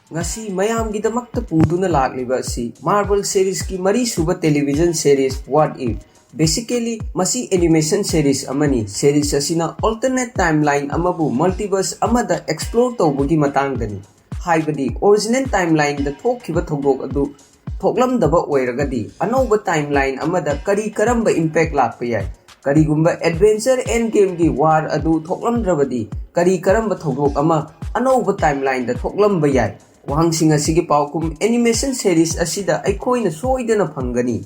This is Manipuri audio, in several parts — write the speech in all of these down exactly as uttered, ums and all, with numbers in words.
ꯉꯁꯤ ꯃꯌꯥꯝꯒꯤꯗꯃꯛꯇ ꯄꯨꯗꯨꯅ ꯂꯥꯛꯂꯤꯕ ꯑꯁꯤ Marvel seriesꯀꯤ ꯃꯔꯤꯁꯨꯕ television series What If꯫ Basically, ꯃꯁꯤ animation series ꯑꯃꯅꯤ꯫ Series ꯑꯁꯤꯅ alternate timeline ꯑꯃꯕꯨ multiverse ꯑꯃꯗ explore ꯇꯧꯕꯒꯤ ꯃꯇꯥꯡꯗꯅꯤ꯫ ꯍꯥꯏꯕꯗꯤ, original timelineꯗ ꯊꯣꯛꯈꯤꯕ ꯊꯧꯗꯣꯛ ꯑꯗꯨ ꯊꯣꯛꯂꯝꯗꯕ ꯑꯣꯏꯔꯒꯗꯤ, ꯑꯅꯧꯕ timeline ꯑꯃꯗ ꯀꯔꯤ ꯀꯔꯝꯕ impact ꯂꯥꯛꯄ ꯌꯥꯏ? ꯀꯔꯤꯒꯨꯝꯕ Avengers Endgameꯒꯤ war ꯑꯗꯨ ꯊꯣꯛꯂꯝꯗ꯭ꯔꯕꯗꯤ, ꯀꯔꯤ ꯀꯔꯝꯕ ꯊꯧꯗꯣꯛ ꯑꯃ ꯑꯅꯧꯕ timelineꯗ ꯊꯣꯛꯂꯝꯕ ꯌꯥꯏ? ꯋꯥꯍꯪꯁꯤꯡ ꯑꯁꯤꯒꯤ ꯄꯥꯎꯈꯨꯝ animation series ꯑꯁꯤꯗ ꯑꯩꯈꯣꯏꯅ ꯁꯣꯏꯗꯅ ꯐꯪꯒꯅꯤ꯫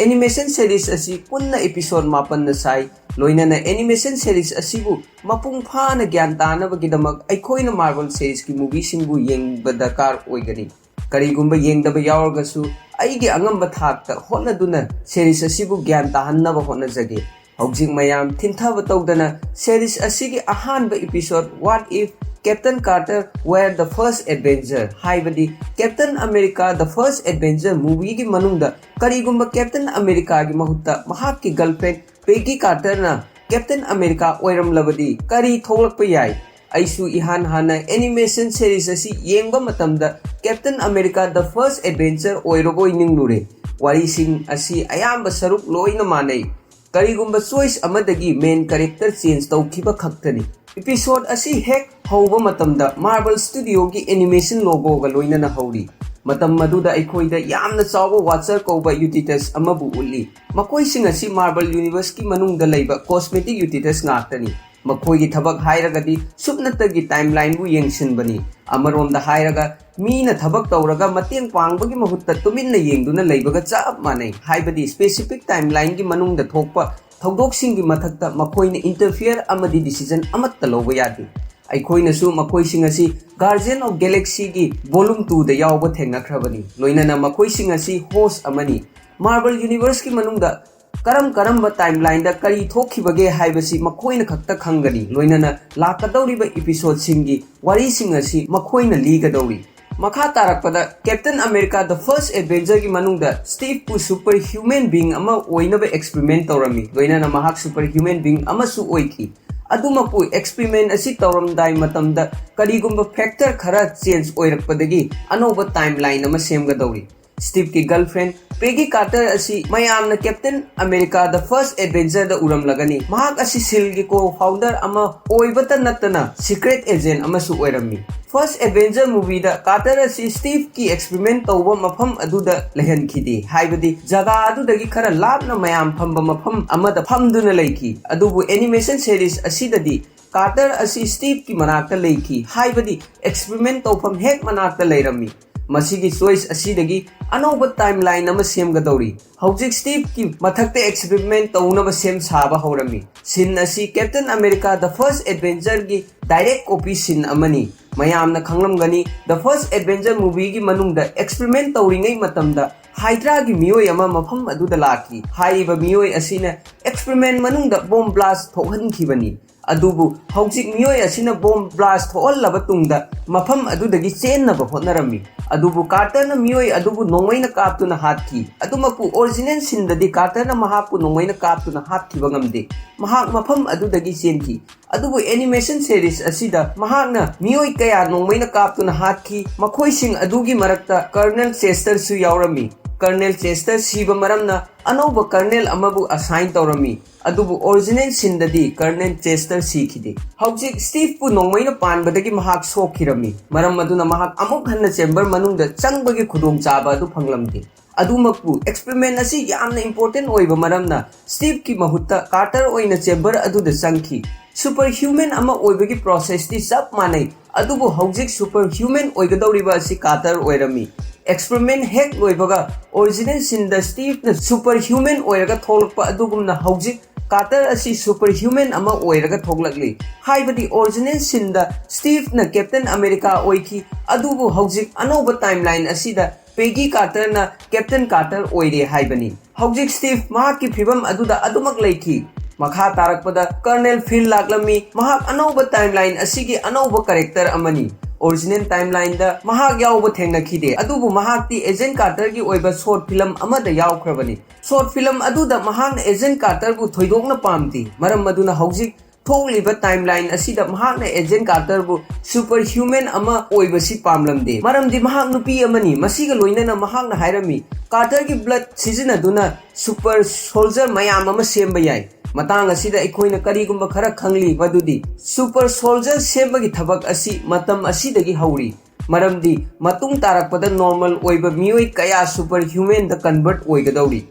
Animation series ꯑꯁꯤ ꯄꯨꯟꯅ episode ꯃꯥꯄꯟꯅ ꯁꯥꯏ, ꯂꯣꯏꯅꯅ animation series ꯑꯁꯤꯕꯨ ꯃꯄꯨꯡ ꯐꯥꯅ ꯒ꯭ꯌꯥꯟ ꯇꯥꯅꯕꯒꯤꯗꯃꯛ ꯑꯩꯈꯣꯏꯅ Marvel seriesꯀꯤ movieꯁꯤꯡꯕꯨ ꯌꯦꯡꯕ ꯗꯔꯀꯥꯔ ꯑꯣꯏꯒꯅꯤ꯫ ꯀꯔꯤꯒꯨꯝꯕ ꯌꯦꯡꯗꯕ ꯌꯥꯎꯔꯒꯁꯨ, ꯑꯩꯒꯤ ꯑꯉꯝꯕ ꯊꯥꯛꯇ ꯍꯣꯠꯅꯗꯨꯅ series ꯑꯁꯤꯕꯨ ꯒ꯭ꯌꯥꯟ ꯇꯥꯍꯟꯅꯕ ꯍꯣꯠꯅꯖꯒꯦ꯫ ꯍꯧꯖꯤꯛ ꯃꯌꯥꯝ ꯊꯤꯟꯊꯕ ꯇꯧꯗꯅ series ꯑꯁꯤꯒꯤ ꯑꯍꯥꯟꯕ episode What If Captain Carter Were the First Avenger, ꯍꯥꯏꯕꯗꯤ Captain America The First Avenger movieꯒꯤ ꯃꯅꯨꯡꯗ ꯀꯔꯤꯒꯨꯝꯕ Captain Americaꯒꯤ ꯃꯍꯨꯠꯇ ꯃꯍꯥꯛꯀꯤ girlfriend Peggy Carterꯅ Captain America ꯑꯣꯏꯔꯝꯂꯕꯗꯤ ꯀꯔꯤ ꯊꯣꯛꯂꯛꯄ ꯌꯥꯏ? ꯑꯩꯁꯨ ꯏꯍꯥꯟ ꯍꯥꯟꯅ animation series ꯑꯁꯤ ꯌꯦꯡꯕ ꯃꯇꯝꯗ Captain America The First Avenger ꯑꯣꯏꯔꯕꯣꯏ ꯅꯤꯡꯂꯨꯔꯦ꯫ ꯋꯥꯔꯤꯁꯤꯡ ꯑꯁꯤ ꯑꯌꯥꯝꯕ ꯁꯔꯨꯛ ꯂꯣꯏꯅ ꯃꯥꯟꯅꯩ꯫ ꯀꯔꯤꯒꯨꯝꯕ choice ꯑꯃꯗꯒꯤ main character change ꯇꯧꯈꯤꯕ ꯈꯛꯇꯅꯤ꯫ Episode ꯑꯁꯤ ꯍꯦꯛ ꯍꯧꯕ ꯃꯇꯝꯗ Marvel Studioꯒꯤ animation logoꯒ ꯂꯣꯏꯅꯅ ꯍꯧꯔꯤ꯫ ꯃꯇꯝ ꯑꯗꯨꯗ ꯑꯩꯈꯣꯏꯗ ꯌꯥꯝꯅ ꯆꯥꯎꯕ Watcher ꯀꯧꯕ entities ꯑꯃꯕꯨ ꯎꯠꯂꯤ꯫ ꯃꯈꯣꯏꯁꯤꯡ ꯑꯁꯤ Marvel Universeꯀꯤ ꯃꯅꯨꯡꯗ ꯂꯩꯕ cosmetic entities ꯉꯥꯛꯇꯅꯤ꯫ ꯃꯈꯣꯏꯒꯤ ꯊꯕꯛ ꯍꯥꯏꯔꯒꯗꯤ ꯁꯨꯞꯅꯇꯒꯤ timelineꯕꯨ ꯌꯦꯡꯁꯤꯟꯕꯅꯤ꯫ ꯑꯃꯔꯣꯝꯗ ꯍꯥꯏꯔꯒ, ꯃꯤꯅ ꯊꯕꯛ ꯇꯧꯔꯒ ꯃꯇꯦꯡ ꯄꯥꯡꯕꯒꯤ ꯃꯍꯨꯠꯇ ꯇꯨꯃꯤꯟꯅ ꯌꯦꯡꯗꯨꯅ ꯂꯩꯕꯒ ꯆꯞ ꯃꯥꯟꯅꯩ꯫ ꯍꯥꯏꯕꯗꯤ, specific timelineꯒꯤ ꯃꯅꯨꯡꯗ ꯊꯣꯛꯄ ꯊꯧꯗꯣꯛꯁꯤꯡꯒꯤ ꯃꯊꯛꯇ ꯃꯈꯣꯏꯅ interfere ꯑꯃꯗꯤ decision ꯑꯃꯠꯇ ꯂꯧꯕ ꯌꯥꯗꯦ꯫ ꯑꯩꯈꯣꯏꯅꯁꯨ ꯃꯈꯣꯏꯁꯤꯡ ꯑꯁꯤ Guardians of the Galaxyꯒꯤ Volume twoꯗ ꯌꯥꯎꯕ ꯊꯦꯡꯅꯈ꯭ꯔꯕꯅꯤ꯫ ꯂꯣꯏꯅꯅ ꯃꯈꯣꯏꯁꯤꯡ ꯑꯁꯤ host ꯑꯃꯅꯤ꯫ Marvel Universeꯀꯤ ꯃꯅꯨꯡꯗ ꯀꯔꯝ ꯀꯔꯝꯕ timelineꯗ ꯀꯔꯤ ꯊꯣꯛꯈꯤꯕꯒꯦ ꯍꯥꯏꯕꯁꯤ ꯃꯈꯣꯏꯅ ꯈꯛꯇ ꯈꯪꯒꯅꯤ꯫ ꯂꯣꯏꯅꯅ ꯂꯥꯛꯀꯗꯧꯔꯤꯕ episodeꯁꯤꯡꯒꯤ ꯋꯥꯔꯤꯁꯤꯡ ꯑꯁꯤ ꯃꯈꯣꯏꯅ ꯂꯤꯒꯗꯧꯔꯤ꯫ ꯃꯈꯥ ꯇꯥꯔꯛꯄꯗ Captain America The First Avengerꯒꯤ ꯃꯅꯨꯡꯗ Steveꯄꯨ super human being ꯑꯃ ꯑꯣꯏꯅꯕ experiment ꯇꯧꯔꯝꯃꯤ꯫ ꯂꯣꯏꯅꯅ ꯃꯍꯥꯛ super human being ꯑꯃꯁꯨ ꯑꯣꯏꯈꯤ꯫ ꯑꯗꯨꯃꯛꯄꯨ experiment ꯑꯁꯤ ꯇꯧꯔꯝꯗꯥꯏ ꯃꯇꯝꯗ ꯀꯔꯤꯒꯨꯝꯕ factor ꯈꯔ change ꯑꯣꯏꯔꯛꯄꯗꯒꯤ ꯑꯅꯧꯕ timeline ꯑꯃ ꯁꯦꯝꯒꯗꯧꯔꯤ꯫ ꯁ꯭ꯇꯤꯚꯀꯤ girlfriend ꯄꯦꯒꯤ ꯀꯥꯔꯇꯔ ꯑꯁꯤ ꯃꯌꯥꯝꯅ Captain America The First Adventure ꯗ ꯎꯔꯝꯂꯒꯅꯤ꯫ ꯃꯍꯥꯛ ꯑꯁꯤ ꯁꯤꯜꯒꯤ co-founder ꯑꯃ ꯑꯣꯏꯕꯇ ꯅꯠꯇꯅ secret agent ꯑꯃꯁꯨ ꯑꯣꯏꯔꯝꯃꯤ꯫ First Avenger movie ꯗ ꯀꯥꯔꯇꯔ ꯑꯁꯤ ꯁ꯭ꯇꯤꯚꯀꯤ experiment ꯇꯧꯕ ꯃꯐꯝ ꯑꯗꯨꯗ ꯂꯩꯍꯟꯈꯤꯗꯦ, ꯍꯥꯏꯕꯗꯤ ꯖꯒꯥ ꯑꯗꯨꯗꯒꯤ ꯈꯔ ꯂꯥꯞꯅ ꯃꯌꯥꯝ ꯐꯝꯕ ꯃꯐꯝ ꯑꯃꯗ ꯐꯝꯗꯨꯅ ꯂꯩꯈꯤ꯫ ꯑꯗꯨꯕꯨ animation series ꯑꯁꯤꯗꯗꯤ ꯀꯥꯔꯇꯔ ꯑꯁꯤ ꯁ꯭ꯇꯤꯚꯀꯤ ꯃꯅꯥꯛꯇ ꯂꯩꯈꯤ, ꯍꯥꯏꯕꯗꯤ experiment ꯇꯧꯐꯝ ꯍꯦꯛ ꯃꯅꯥꯛꯇ ꯂꯩꯔꯝꯃꯤ꯫ ꯃꯁꯤꯒꯤ choice ꯑꯁꯤꯗꯒꯤ ꯑꯅꯧꯕ timeline ꯑꯃ ꯁꯦꯝꯒꯗꯧꯔꯤ꯫ ꯍꯧꯖꯤꯛ ꯁ꯭ꯇꯤꯚꯀꯤ ꯃꯊꯛꯇ experiment ꯇꯧꯅꯕ ꯁꯦꯝ ꯁꯥꯕ ꯍꯧꯔꯝꯃꯤ꯫ Scene ꯑꯁꯤ Captain America The First Adventure ꯒꯤ direct copy scene ꯑꯃꯅꯤ꯫ ꯃꯌꯥꯝꯅ ꯈꯪꯂꯝꯒꯅꯤ, The First Adventure movie ꯒꯤ ꯃꯅꯨꯡꯗ experiment ꯇꯧꯔꯤꯉꯩ ꯃꯇꯝꯗ Hydra ꯒꯤ ꯃꯤꯑꯣꯏ ꯑꯃ ꯃꯐꯝ ꯑꯗꯨꯗ ꯂꯥꯛꯈꯤ꯫ ꯍꯥꯏꯔꯤꯕ ꯃꯤꯑꯣꯏ ꯑꯁꯤꯅ experiment ꯃꯅꯨꯡꯗ bomb blast ꯊꯣꯛꯍꯟꯈꯤꯕꯅꯤ꯫ ꯑꯗꯨꯕꯨ ꯍꯧꯖꯤꯛ ꯃꯤꯑꯣꯏ ꯑꯁꯤꯅ bomb blast ꯊꯣꯛꯍꯜꯂꯕ ꯇꯨꯡꯗ ꯃꯐꯝ ꯑꯗꯨꯗꯒꯤ ꯆꯦꯟꯅꯕ ꯍꯣꯠꯅꯔꯝꯃꯤ꯫ ꯑꯗꯨꯕꯨ ꯀꯥꯔꯇꯔꯅ ꯃꯤꯑꯣꯏ ꯑꯗꯨꯕꯨ ꯅꯣꯡꯃꯩꯅ ꯀꯥꯞꯇꯨꯅ ꯍꯥꯠꯈꯤ꯫ ꯑꯗꯨꯃꯛꯄꯨ original scene ꯗꯗꯤ ꯀꯥꯔꯇꯔꯅ ꯃꯍꯥꯛꯄꯨ ꯅꯣꯡꯃꯩꯅ ꯀꯥꯞꯇꯨꯅ ꯍꯥꯠꯈꯤꯕ ꯉꯝꯗꯦ꯫ ꯃꯍꯥꯛ ꯃꯐꯝ ꯑꯗꯨꯗꯒꯤ ꯆꯦꯟꯈꯤ꯫ ꯑꯗꯨꯕꯨ animation series ꯑꯁꯤꯗ ꯃꯍꯥꯛꯅ ꯃꯤꯑꯣꯏ ꯀꯌꯥ ꯅꯣꯡꯃꯩꯅ ꯀꯥꯞꯇꯨꯅ ꯍꯥꯠꯈꯤ꯫ ꯃꯈꯣꯏꯁꯤꯡ ꯑꯗꯨꯒꯤ ꯃꯔꯛꯇ Colonel Chester ꯁꯨ ꯌꯥꯎꯔꯝꯃꯤ꯫ Colonel Chester ꯁꯤꯕ ꯃꯔꯝꯅ ꯑꯅꯧꯕ colonel ꯑꯃꯕꯨ assign ꯇꯧꯔꯝꯃꯤ꯫ ꯑꯗꯨꯕꯨ original scene ꯗꯗꯤ Colonel Chester ꯁꯤꯈꯤꯗꯦ꯫ ꯍꯧꯖꯤꯛ ꯁ꯭ꯇꯤꯚꯄꯨ ꯅꯣꯡꯃꯩꯅ ꯄꯥꯟꯕꯗꯒꯤ ꯃꯍꯥꯛ ꯁꯣꯛꯈꯤꯔꯝꯃꯤ꯫ ꯃꯔꯝ ꯑꯗꯨꯅ ꯃꯍꯥꯛ ꯑꯃꯨꯛ ꯍꯟꯅ chamber ꯃꯅꯨꯡꯗ ꯆꯪꯕꯒꯤ ꯈꯨꯗꯣꯡꯆꯥꯕ ꯑꯗꯨ ꯐꯪꯂꯝꯗꯦ꯫ ꯑꯗꯨꯃꯛꯄꯨ experiment ꯑꯁꯤ ꯌꯥꯝꯅ important ꯑꯣꯏꯕ ꯃꯔꯝꯅ ꯁ꯭ꯇꯤꯚꯀꯤ ꯃꯍꯨꯠꯇ ꯀꯥꯔꯇꯔ ꯑꯣꯏꯅ chamber ꯑꯗꯨꯗ ꯆꯪꯈꯤ꯫ Super human ꯑꯃ ꯑꯣꯏꯕꯒꯤ process ꯇꯤ ꯆꯞ ꯃꯥꯟꯅꯩ, ꯑꯗꯨꯕꯨ ꯍꯧꯖꯤꯛ super human ꯑꯣꯏꯒꯗꯧꯔꯤꯕ ꯑꯁꯤ ꯀꯥꯔꯇꯔ ꯑꯣꯏꯔꯝꯃꯤ꯫ Experiment ꯍꯦꯛ ꯂꯣꯏꯕꯒ original scene ꯗ ꯁ꯭ꯇꯤꯚꯅ super human ꯑꯣꯏꯔꯒ ꯊꯣꯛꯂꯛꯄ ꯑꯗꯨꯒꯨꯝꯅ ꯍꯧꯖꯤꯛ ꯀꯥꯔꯇꯔ ꯑꯁꯤ super human ꯑꯃ ꯑꯣꯏꯔꯒ ꯊꯣꯛꯂꯛꯂꯤ꯫ ꯍꯥꯏꯕꯗꯤ original scene ꯗ ꯁ꯭ꯇꯤꯚꯅ Captain America ꯑꯣꯏꯈꯤ, ꯑꯗꯨꯕꯨ ꯍꯧꯖꯤꯛ ꯑꯅꯧꯕ timeline ꯑꯁꯤꯗ ꯄꯦꯒꯤ ꯀꯥꯔꯇꯔꯅ Captain Carter ꯑꯣꯏꯔꯦ ꯍꯥꯏꯕꯅꯤ꯫ ꯍꯧꯖꯤꯛ ꯁ꯭ꯇꯤꯚ ꯃꯍꯥꯛꯀꯤ ꯐꯤꯚꯝ ꯑꯗꯨꯗ ꯑꯗꯨꯃꯛ ꯂꯩꯈꯤ꯫ ꯃꯈꯥ ꯇꯥꯔꯛꯄꯗ Colonel Phil ꯂꯥꯛꯂꯝꯃꯤ꯫ ꯃꯍꯥꯛ ꯑꯅꯧꯕ timeline ꯑꯁꯤꯒꯤ ꯑꯅꯧꯕ character ꯑꯃꯅꯤ꯫ Original timeline ꯗ ꯃꯍꯥꯛ ꯌꯥꯎꯕ ꯊꯦꯡꯅꯈꯤꯗꯦ, ꯑꯗꯨꯕꯨ ꯃꯍꯥꯛꯇꯤ Agent Carter ꯒꯤ ꯑꯣꯏꯕ short film ꯑꯃꯗ ꯌꯥꯎꯈ꯭ꯔꯕꯅꯤ꯫ Short film ꯑꯗꯨꯗ ꯃꯍꯥꯛꯅ Agent Carter ꯕꯨ ꯊꯣꯏꯗꯣꯛꯅ ꯄꯥꯝꯗꯦ, ꯃꯔꯝ ꯑꯗꯨꯅ ꯍꯧꯖꯤꯛ ꯊꯣꯛꯂꯤꯕ ꯇꯥꯏꯝꯂꯥꯏꯟ ꯑꯁꯤꯗ ꯃꯍꯥꯛꯅ ꯑꯦꯖꯦꯟ ꯀꯥꯔꯇꯔꯕꯨ ꯁꯨꯄꯔ ꯍ꯭ꯌꯨꯃꯦꯟ ꯑꯃ ꯑꯣꯏꯕꯁꯤ ꯄꯥꯝꯂꯝꯗꯦ, ꯃꯔꯝꯗꯤ ꯃꯍꯥꯛ ꯅꯨꯄꯤ ꯑꯃꯅꯤ꯫ ꯃꯁꯤꯒ ꯂꯣꯏꯅꯅ ꯃꯍꯥꯛꯅ ꯍꯥꯏꯔꯝꯃꯤ, ꯀꯥꯔꯇꯔꯒꯤ ꯕ꯭ꯂꯗ ꯁꯤꯖꯤꯟꯅꯗꯨꯅ ꯁꯨꯄꯔ ꯁꯣꯜꯖꯔ ꯃꯌꯥꯝ ꯑꯃ ꯁꯦꯝꯕ ꯌꯥꯏ꯫ ꯃꯇꯥꯡ ꯑꯁꯤꯗ ꯑꯩꯈꯣꯏꯅ ꯀꯔꯤꯒꯨꯝꯕ ꯈꯔ ꯈꯪꯂꯤ, ꯃꯗꯨꯗꯤ ꯁꯨꯄꯔ ꯁꯣꯜꯖꯔ ꯁꯦꯝꯕꯒꯤ ꯊꯕꯛ ꯑꯁꯤ ꯃꯇꯝ ꯑꯁꯤꯗꯒꯤ ꯍꯧꯔꯤ, ꯃꯔꯝꯗꯤ ꯃꯇꯨꯡ ꯇꯥꯔꯛꯄꯗ ꯅꯣꯔꯃꯦꯜ ꯑꯣꯏꯕ ꯃꯤꯑꯣꯏ ꯀꯌꯥ ꯁꯨꯄꯔ ꯍ꯭ꯌꯨꯃꯦꯟꯗ ꯀꯟꯚꯔꯠ ꯑꯣꯏꯒꯗꯧꯔꯤ꯫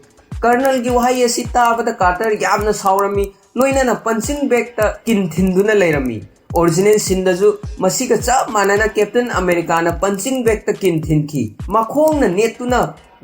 ꯀꯔꯅꯜꯒꯤ ꯋꯥꯍꯩ ꯑꯁꯤ ꯇꯥꯕꯗ ꯀꯥꯔꯇꯔ ꯌꯥꯝꯅ ꯁꯥꯎꯔꯝꯃꯤ, ꯂꯣꯏꯅꯅ ꯄꯟꯆꯤꯡ ꯕꯦꯒꯇ ꯀꯤꯟ ꯊꯤꯟꯗꯨꯅ ꯂꯩꯔꯝꯃꯤ꯫ ꯑꯣꯔꯤꯖꯤꯅꯦꯜ ꯁꯤꯟꯗꯁꯨ ꯃꯁꯤꯒ ꯆꯞ ꯃꯥꯟꯅꯅ ꯀꯦꯞꯇꯦꯟ ꯑꯃꯦꯔꯤꯀꯥꯅ ꯄꯟꯆꯤꯡ ꯕꯦꯒꯇ ꯀꯤꯟ ꯊꯤꯟꯈꯤ꯫ ꯃꯈꯣꯡꯅ ꯅꯦꯠꯇꯨꯅ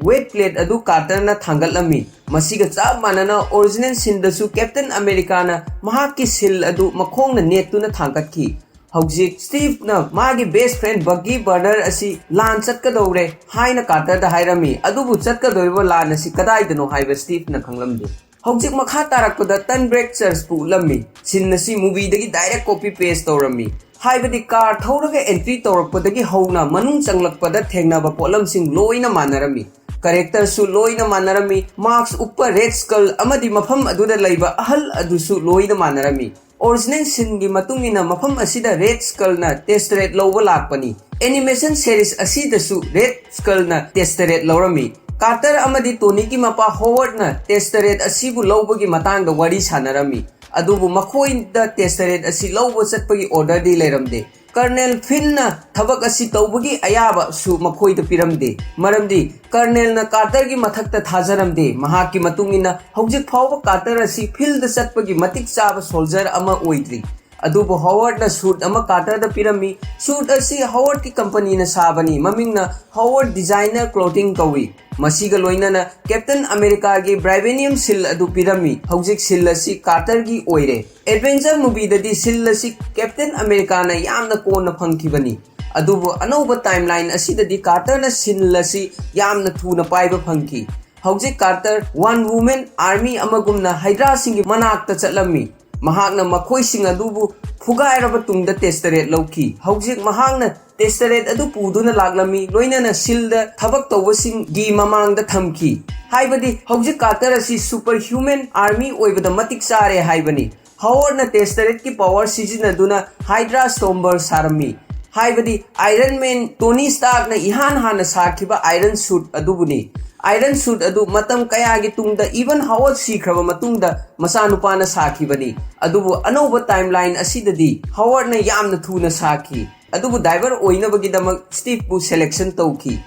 ꯋꯦꯠ ꯄ꯭ꯂꯦꯠ ꯑꯗꯨ ꯀꯥꯔꯇꯔꯅ ꯊꯥꯡꯒꯠꯂꯝꯃꯤ꯫ ꯃꯁꯤꯒ ꯆꯞ ꯃꯥꯟꯅꯅ ꯑꯣꯔꯤꯖꯤꯅꯦꯜ ꯁꯤꯟꯗꯁꯨ ꯀꯦꯞꯇꯦꯟ ꯑꯃꯦꯔꯤꯀꯥꯅ ꯃꯍꯥꯛꯀꯤ ꯁꯤꯜ ꯑꯗꯨ ꯃꯈꯣꯡꯅ ꯅꯦꯠꯇꯨꯅ ꯊꯥꯡꯒꯠꯈꯤ꯫ ꯍꯧꯖꯤꯛ ꯁ꯭ꯇꯤꯚꯅ ꯃꯥꯒꯤ ꯕꯦꯁ ꯐ꯭ꯔꯦꯟ ꯕꯒꯤ ꯕꯔꯅꯔ ꯑꯁꯤ ꯂꯥꯟ ꯆꯠꯀꯗꯧꯔꯦ ꯍꯥꯏꯅ ꯀꯥꯔꯇꯔꯗ ꯍꯥꯏꯔꯝꯃꯤ, ꯑꯗꯨꯕꯨ ꯆꯠꯀꯗꯧꯔꯤꯕ ꯂꯥꯟ ꯑꯁꯤ ꯀꯗꯥꯏꯗꯅꯣ ꯍꯥꯏꯕ ꯁ꯭ꯇꯤꯚꯅ ꯈꯪꯂꯝꯗꯦ꯫ ꯍꯧꯖꯤꯛ ꯃꯈꯥ ꯇꯥꯔꯛꯄꯗ ꯇꯟ ꯕ꯭ꯔꯦꯛ ꯆꯔꯆꯄꯨ ꯎꯠꯂꯝꯃꯤ꯫ ꯁꯤꯟ ꯑꯁꯤ ꯃꯨꯚꯤꯗꯒꯤ ꯗꯥꯏꯔꯦꯛ ꯀꯣꯄꯤ ꯄꯦꯁ ꯇꯧꯔꯝꯃꯤ, ꯍꯥꯏꯕꯗꯤ ꯀꯥꯔ ꯊꯧꯔꯒ ꯑꯦꯟꯇ꯭ꯔꯤ ꯇꯧꯔꯛꯄꯗꯒꯤ ꯍꯧꯅ ꯃꯅꯨꯡ ꯆꯪꯂꯛꯄꯗ ꯊꯦꯡꯅꯕ ꯄꯣꯠꯂꯝꯁꯤꯡ ꯂꯣꯏꯅ ꯃꯥꯟꯅꯔꯝꯃꯤ꯫ ꯀꯦꯔꯦꯛꯇꯔꯁꯨ ꯂꯣꯏꯅ ꯃꯥꯟꯅꯔꯝꯃꯤ꯫ ꯃꯥꯛꯁ ꯎꯞꯄ ꯔꯦꯗ ꯁ꯭ꯀꯜ ꯑꯃꯗꯤ ꯃꯐꯝ ꯑꯗꯨꯗ ꯂꯩꯕ ꯑꯍꯜ ꯑꯗꯨꯁꯨ ꯂꯣꯏꯅ ꯃꯥꯟꯅꯔꯝꯃꯤ꯫ ꯑꯣꯔꯤꯖꯤꯅꯦꯜ ꯁꯤꯟꯒꯤ ꯃꯇꯨꯡ ꯏꯟꯅ ꯃꯐꯝ ꯑꯁꯤꯗ ꯔꯦꯗ ꯁ꯭ꯀꯜꯅ ꯇꯦꯁꯇꯔꯦꯠ ꯂꯧꯕ ꯂꯥꯛꯄꯅꯤ꯫ ꯑꯦꯅꯤꯃꯦꯁꯟ ꯁꯦꯔꯤꯁ ꯑꯁꯤꯗꯁꯨ ꯔꯦꯗ ꯁ꯭ꯀꯜꯅ ꯇꯦꯁꯇꯔꯦꯠ ꯂꯧꯔꯝꯃꯤ꯫ ꯀꯥꯔꯇꯔ ꯑꯃꯗꯤ ꯇꯣꯅꯤꯒꯤ ꯃꯄꯥ ꯍꯣꯋꯥꯔꯗꯅ ꯇꯦꯁꯇꯔꯦꯠ ꯑꯁꯤꯕꯨ ꯂꯧꯕꯒꯤ ꯃꯇꯥꯡꯗ ꯋꯥꯔꯤ ꯁꯥꯟꯅꯔꯝꯃꯤ, ꯑꯗꯨꯕꯨ ꯃꯈꯣꯏꯗ ꯇꯦꯁꯇꯔꯦꯠ ꯑꯁꯤ ꯂꯧꯕ ꯆꯠꯄꯒꯤ ꯑꯣꯔꯗꯔꯗꯤ ꯂꯩꯔꯝꯗꯦ꯫ ꯀꯔꯅꯦꯜ ꯐꯤꯟꯅ ꯊꯕꯛ ꯑꯁꯤ ꯇꯧꯕꯒꯤ ꯑꯌꯥꯕꯁꯨ ꯃꯈꯣꯏꯗ ꯄꯤꯔꯝꯗꯦ, ꯃꯔꯝꯗꯤ ꯀꯔꯅꯦꯜꯅ ꯀꯥꯔꯇꯔꯒꯤ ꯃꯊꯛꯇ ꯊꯥꯖꯔꯝꯗꯦ꯫ ꯃꯍꯥꯛꯀꯤ ꯃꯇꯨꯡ ꯏꯟꯅ ꯍꯧꯖꯤꯛ ꯐꯥꯎꯕ ꯀꯥꯔꯇꯔ ꯑꯁꯤ ꯐꯤꯜꯗ ꯆꯠꯄꯒꯤ ꯃꯇꯤꯛ ꯆꯥꯕ ꯁꯣꯜꯖꯔ ꯑꯃ ꯑꯣꯏꯗ꯭ꯔꯤ꯫ ꯑꯗꯨꯕꯨ ꯍꯣꯋꯥꯔꯗꯅ ꯁꯨꯠ ꯑꯃ ꯀꯥꯔꯇꯔꯗ ꯄꯤꯔꯝꯃꯤ꯫ ꯁꯨꯠ ꯑꯁꯤ ꯍꯣꯋꯥꯔꯗꯀꯤ ꯀꯝꯄꯅꯤꯅ ꯁꯥꯕꯅꯤ, ꯃꯃꯤꯡꯅ ꯍꯣꯋꯥꯔꯗ ꯗꯤꯖꯥꯏꯅꯔ ꯀ꯭ꯂꯣꯊꯤꯡ ꯀꯧꯏ꯫ ꯃꯁꯤꯒ ꯂꯣꯏꯅꯅ ꯀꯦꯞꯇꯦꯟ ꯑꯃꯦꯔꯤꯀꯥꯒꯤ ꯕ꯭ꯔꯥꯏꯕꯦꯅꯤꯌꯝ ꯁꯤꯜ ꯑꯗꯨ ꯄꯤꯔꯝꯃꯤ꯫ ꯍꯧꯖꯤꯛ ꯁꯤꯜ ꯑꯁꯤ ꯀꯥꯔꯇꯔꯒꯤ ꯑꯣꯏꯔꯦ꯫ ꯑꯦꯗꯚꯦꯟꯆꯔ ꯃꯨꯚꯤꯗꯗꯤ ꯁꯤꯜ ꯑꯁꯤ ꯀꯦꯞꯇꯦꯟ ꯑꯃꯦꯔꯤꯀꯥꯅ ꯌꯥꯝꯅ ꯀꯣꯟꯅ ꯐꯪꯈꯤꯕꯅꯤ, ꯑꯗꯨꯕꯨ ꯑꯅꯧꯕ ꯇꯥꯏꯝꯂꯥꯏꯟ ꯑꯁꯤꯗꯗꯤ ꯀꯥꯔꯇꯔꯅ ꯁꯤꯜ ꯑꯁꯤ ꯌꯥꯝꯅ ꯊꯨꯅ ꯄꯥꯏꯕ ꯐꯪꯈꯤ꯫ ꯍꯧꯖꯤꯛ ꯀꯥꯔꯇꯔ ꯋꯥꯟ ꯋꯨꯃꯦꯟ ꯑꯥꯔꯃꯤ ꯑꯃꯒꯨꯝꯅ ꯍꯥꯏꯗ꯭ꯔꯥꯁꯤꯡꯒꯤ ꯃꯅꯥꯛꯇ ꯆꯠꯂꯝꯃꯤ꯫ ꯃꯍꯥꯛꯅ ꯃꯈꯣꯏꯁꯤꯡ ꯑꯗꯨꯕꯨ ꯐꯨꯒꯥꯏꯔꯕ ꯇꯨꯡꯗ ꯇꯦꯁꯇꯔꯦꯠ ꯂꯧꯈꯤ꯫ ꯍꯧꯖꯤꯛ ꯃꯍꯥꯛꯅ ꯇꯦꯁꯇꯔꯦꯠ ꯑꯗꯨ ꯄꯨꯗꯨꯅ ꯂꯥꯛꯂꯝꯃꯤ, ꯂꯣꯏꯅꯅ ꯁꯤꯜꯗ ꯊꯕꯛ ꯇꯧꯕꯁꯤꯡꯒꯤ ꯃꯃꯥꯡꯗ ꯊꯝꯈꯤ꯫ ꯍꯥꯏꯕꯗꯤ ꯍꯧꯖꯤꯛ ꯀꯥꯔꯇꯔ ꯑꯁꯤ ꯁꯨꯄꯔ ꯍ꯭ꯌꯨꯃꯦꯟ ꯑꯥꯔꯃꯤ ꯑꯣꯏꯕꯗ ꯃꯇꯤꯛ ꯆꯥꯔꯦ ꯍꯥꯏꯕꯅꯤ꯫ ꯍꯋꯥꯔꯗꯅ ꯇꯦꯁꯇꯔꯦꯠꯀꯤ ꯄꯋꯥꯔ ꯁꯤꯖꯤꯟꯅꯗꯨꯅ ꯍꯥꯏꯗ꯭ꯔꯥ ꯁ꯭ꯇꯣꯝꯕꯔ ꯁꯥꯔꯝꯃꯤ, ꯍꯥꯏꯕꯗꯤ ꯑꯥꯏꯔꯟ ꯃꯦꯟ ꯇꯣꯅꯤ ꯁ꯭ꯇꯥꯔꯛꯅ ꯏꯍꯥꯟ ꯍꯥꯟꯅ ꯁꯥꯈꯤꯕ ꯑꯥꯏꯔꯟ ꯁꯨꯠ ꯑꯗꯨꯕꯨꯅꯤ꯫ ꯑꯥꯏꯔꯟ ꯁꯨꯠ ꯑꯗꯨ ꯃꯇꯝ ꯀꯌꯥꯒꯤ ꯇꯨꯡꯗ, ꯏꯚꯟ ꯍꯋꯥꯔꯗ ꯁꯤꯈ꯭ꯔꯕ ꯃꯇꯨꯡꯗ, ꯃꯆꯥꯅꯨꯄꯥꯅ ꯁꯥꯈꯤꯕꯅꯤ꯫ ꯑꯗꯨꯕꯨ ꯑꯅꯧꯕ ꯇꯥꯏꯝꯂꯥꯏꯟ ꯑꯁꯤꯗꯗꯤ ꯍꯋꯥꯔꯗꯅ ꯌꯥꯝꯅ ꯊꯨꯅ ꯁꯥꯈꯤ꯫ ꯑꯗꯨꯕꯨ ꯗꯥꯏꯚꯔ ꯑꯣꯏꯅꯕꯒꯤꯗꯃꯛ ꯁ꯭ꯇꯤꯚꯄꯨ ꯁꯦꯂꯦꯛꯁꯟ ꯇꯧꯈꯤ꯫